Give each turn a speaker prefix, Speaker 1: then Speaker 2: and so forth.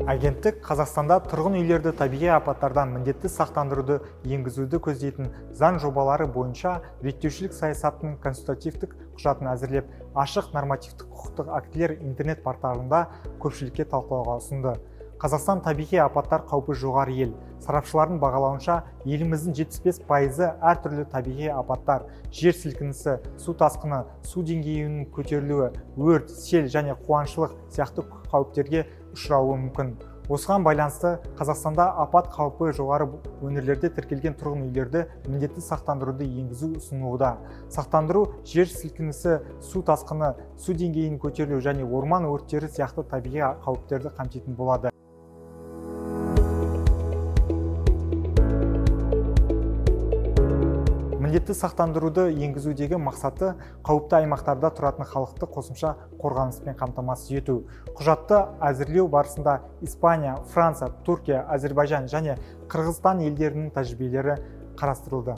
Speaker 1: Агенттік Қазақстанда тұрғын үйлерді табиғи апаттардан міндетті сақтандыруды енгізуді көздейтін заң жобалары бойынша реттеушілік саясаттың консультативтік құжатын әзірлеп, ашық нормативтік құқықтық актілер интернет порталында көпшілікке талқылауға ұсынды. Қазақстан табиғи апаттар қаупі жоғары ел. Сарапшылардың бағалауынша, еліміздің 75%-ы әртүрлі табиғи апаттар, жер сілкінісі, су тасқыны, су деңгейінің көтерілуі, өрт, сел және қуаңшылық сияқты қауіптерге ұшырауы мүмкін. Осыған байланысты Қазақстанда апат қаупі жоғары өңірлерде тіркелген тұрғын үйлерді міндетті сақтандыруды енгізу ұсынылуда. Сақтандыру жер сілкінісі, су тасқыны, су деңгейінің көтерілуі және орман өрттері сияқты табиғи қауіптерді қамтитын болады. Міндетті сақтандыруды енгізудегі мақсаты – қауіпті аймақтарда тұратын халықты қосымша қорғаныспен қамтамасыз ету. Құжатты әзірлеу барысында Испания, Франция, Түркия, Әзербайжан және Қырғызстан елдерінің тәжірибелері қарастырылды.